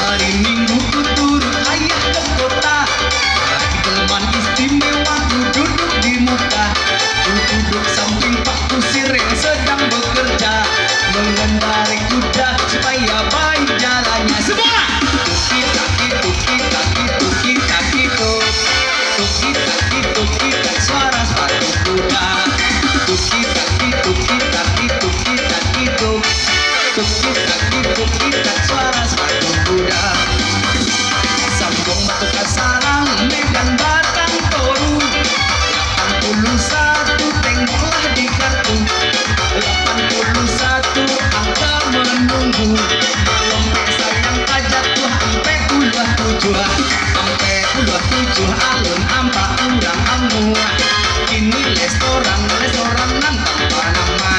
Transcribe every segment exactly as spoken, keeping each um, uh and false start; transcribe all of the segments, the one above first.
Hari Minggu ku turun ayah ke kota. Laki delman istimewa tu duduk di muka. Ku duduk samping Pak Kusir yang sedang bekerja, mengendarai kuda supaya baik jalannya. Semua! Tuki-taki, tuki-taki, tuki-taki, tuk. Tuki-taki, tuki-tak, suara sepatu kuda. Tuki-taki, tuki-taki, tuki-taki, tuk. Tuki-taki, tuki-tak, suara sepatu kuda. Sambung Batu Kasarang, Medan Batang Toru. Lapan puluh satu, tengoklah di kartu. Lapan puluh satu, angka menunggu. Malam sayang tajatuah ampek puluah tujuah. Ampek puluah tujuah, alun ampak urang amuah. Kini restoran, restoran nan tanpa nama.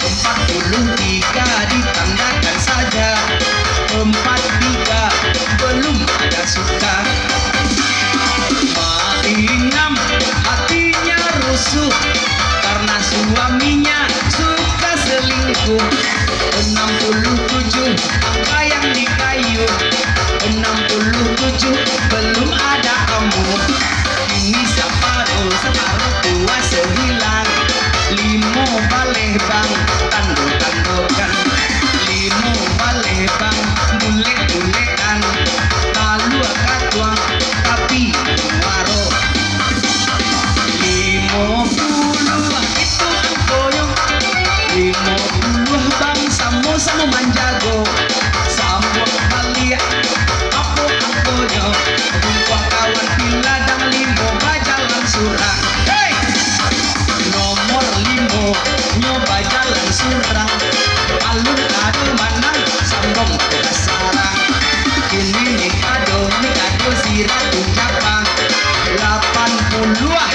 Empat puluh tiga ditandakan saja. Empat tiga, belum ada suka. Mak Inam hatinya rusuh karena suaminya suka selingkuh. Enam puluh tujuh angka yang dikayuh. Enam puluh tujuh belum ada amuah. Kini saparo, saparo kuaso hilang. Limo baleh bang, tando-tandokan. Limo baleh bang, bulek-bulekan. Talua katuang, tapi muaro. Limo puluah itu angkonyo. Limo puluah bang, samo-samo manjago. Samo baliak, apo angkonyo? Bungkuang kawan piladang, limo bajalan surang. Hei! Nomor limo nyo bajalan surang. Alun ado manang, sambung Batu Kasarang. Kini ni kado, ni kado si Ratu Japang. Lapan puluah